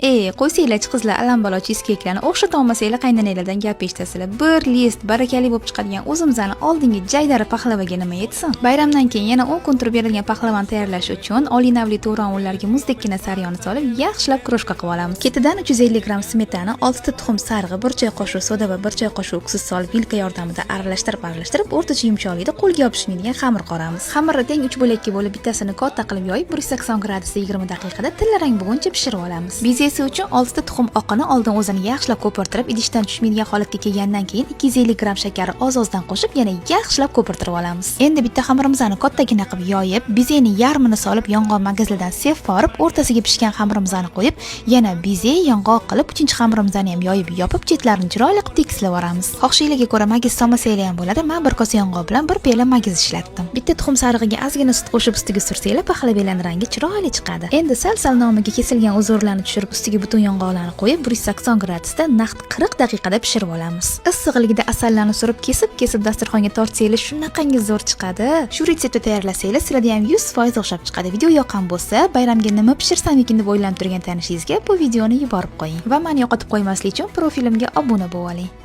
Qo'ysanglarchi, qizlar, allambalo cheesecakelarni o'xshata olmasanglar, qaynonanglardan gap eshitasizlar. Bir лист barakali bo'lib chiqadigan o'zimizni oldingi jaydari pahlavaga nima yetsin? Bayramdan keyin yana 10 kun turib berilgan pahlavani tayyorlash uchun oliy navli to'g'ron unlarga muzdekkina sariyog'ni solib, yaxshilab крошка qilib olamiz. Ketidan 350 gramm smetana, 6 ta tuxum sarig'i, 1 choy qoshiq soda va 1 choy qoshiq уксус solib, vilka yordamida aralashtirib aralashtirib, o'rtacha yumshoqlikda qo'lga yopishmaydigan xamir qoramiz. Xamirni teng 3 bo'lakka bo'lib, bittasini katta qilib yoyib, 180 gradusda 20 daqiqada tillarang bo'lguncha pishirib olamiz. Bezesi uchun 6 ta tuxum oqini oldin o'zini yaxshilab ko'pirtirib, idishdan tushmaydigan holatga kelgandan keyin 250 gramm shakarni oz-ozdan qo'shib, yana yaxshilab ko'pirtirib olamiz. Endi bitta xamirimizni kattagina qilib yoyib, bezeni yarmini solib, yong'oq magizlardan sepib borib, o'rtasiga pishgan xamirimizni qo'yib, yana beze, yong'oq qilib, uchinchi xamirimizni ham yoyib, yopib, chetlarini chiroyli qilib tekislab yuboramiz. Xohishinglarga ko'ra magiz solmasanglar ham bo'ladi. Men bir kosa yong'oq bilan bir piyola magiz ishlatdim. Bitta tuxum sarig'iga ozgina sut qo'shib, ustiga sursanglar, pahlavilarning rangi chiroyli chiqadi. Endi sal-sal nomiga kesilgan узор larni tushirib, ustiga butun yong'oqlarni qo'yib, 180 gradusda naqd 40 daqiqada pishirib olamiz. Issig'ligida asallarni surib, kesib-kesib dasturxonga tortsanglar, shunaqangi zo'r chiqadi. Shu retseptda tayyorlasanglar, sizlarda ham 100% o'xshab chiqadi. Video yoqqan bo'lsa, bayramga nima pishirsam ekan deb o'ylanib turgan tanishingizga bu videoni yuborib qo'ying. Va meni yo'qotib qo'ymaslik uchun profilimga obuna bo'lib oling.